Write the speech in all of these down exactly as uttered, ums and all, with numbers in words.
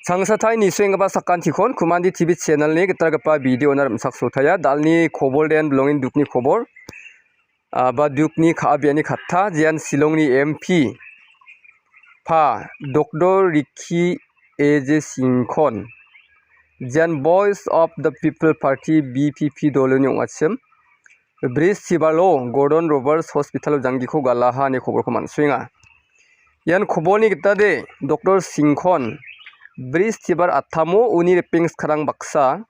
Changsatai nisoenggipa sakantikon Kumandi T V channelni gitalgipa videona rim·chaksotaia. Dalni kobor den bilongin dukni kobor. Ah, ba dukni ka·a biani katta, jean Shillongni M P pa Doctor Ricky A J Singkon, jean Voice of the People Party, B P P doloni ong·achim, Bristibalo Gordon Roberts Hospitalo janggiko galaha ine koborko man·suenga. Ian kobolni gitade Doctor Singkon Bristibar attamo uni ripeng skarang baksa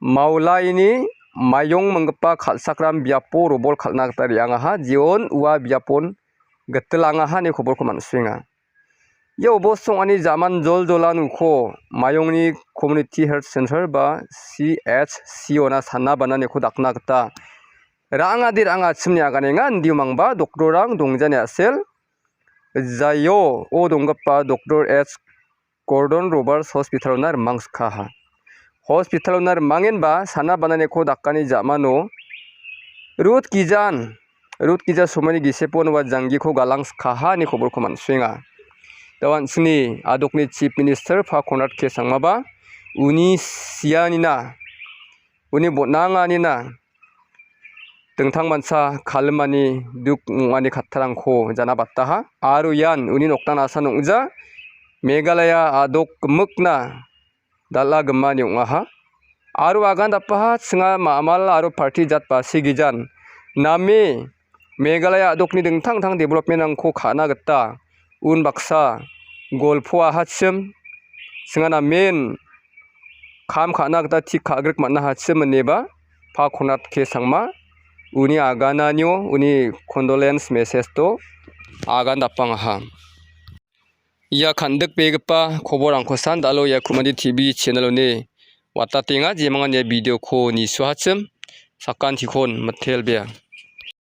Maulaini mayong minggipa kal·chakram biapo robol kal·na gita re·angaha, jeon ua biapon gitilangaha ine koborko man·suenga. Ia obosong ani jaman joljolan uko mayongni Community Health Center ba C H C ona sana bananiko dakna gita ra·angade ra·anga achimni aganenga, indiu mangba doktorrang dongjani a·sel Jaio o donggipa Doctor H Gordon Roberts Hospitalona rimangskaha. Hospitalona rimangenba sana bananiko dakani ja·mano rut gijan, rut gija somaini gisepon ua janggiko galangskaha ine koborko man·suenga. Dawan sini adokni Chief Minister pa Conrad K Sangmaba uni sianina, uni botnanganina dingtangmancha kalimani duk ong·ani kattarangko janabataha. Aro ian uni nokdan a·san ong·ja Meghalaya a·dok gimikna dal·a gimani ong·aha. Aro agan dapaha chinga ma·mal aro parti jat basi gijan name Meghalaya a·dokni dingtang dingtang developmentrangko ka·na gita unbaksa golpoahachim, chinga namen kam ka·na gita tik ka·grik man·ahachim ineba pa Konat K Sangma uni agananio uni condolence message-o agan dapangaha. Ia kan·dikbegipa koborangkosan dal·o ia Kumandi T V channel-oni watatenga, jemangan ia video-ko nisuahachim, sakantikon mitelbea.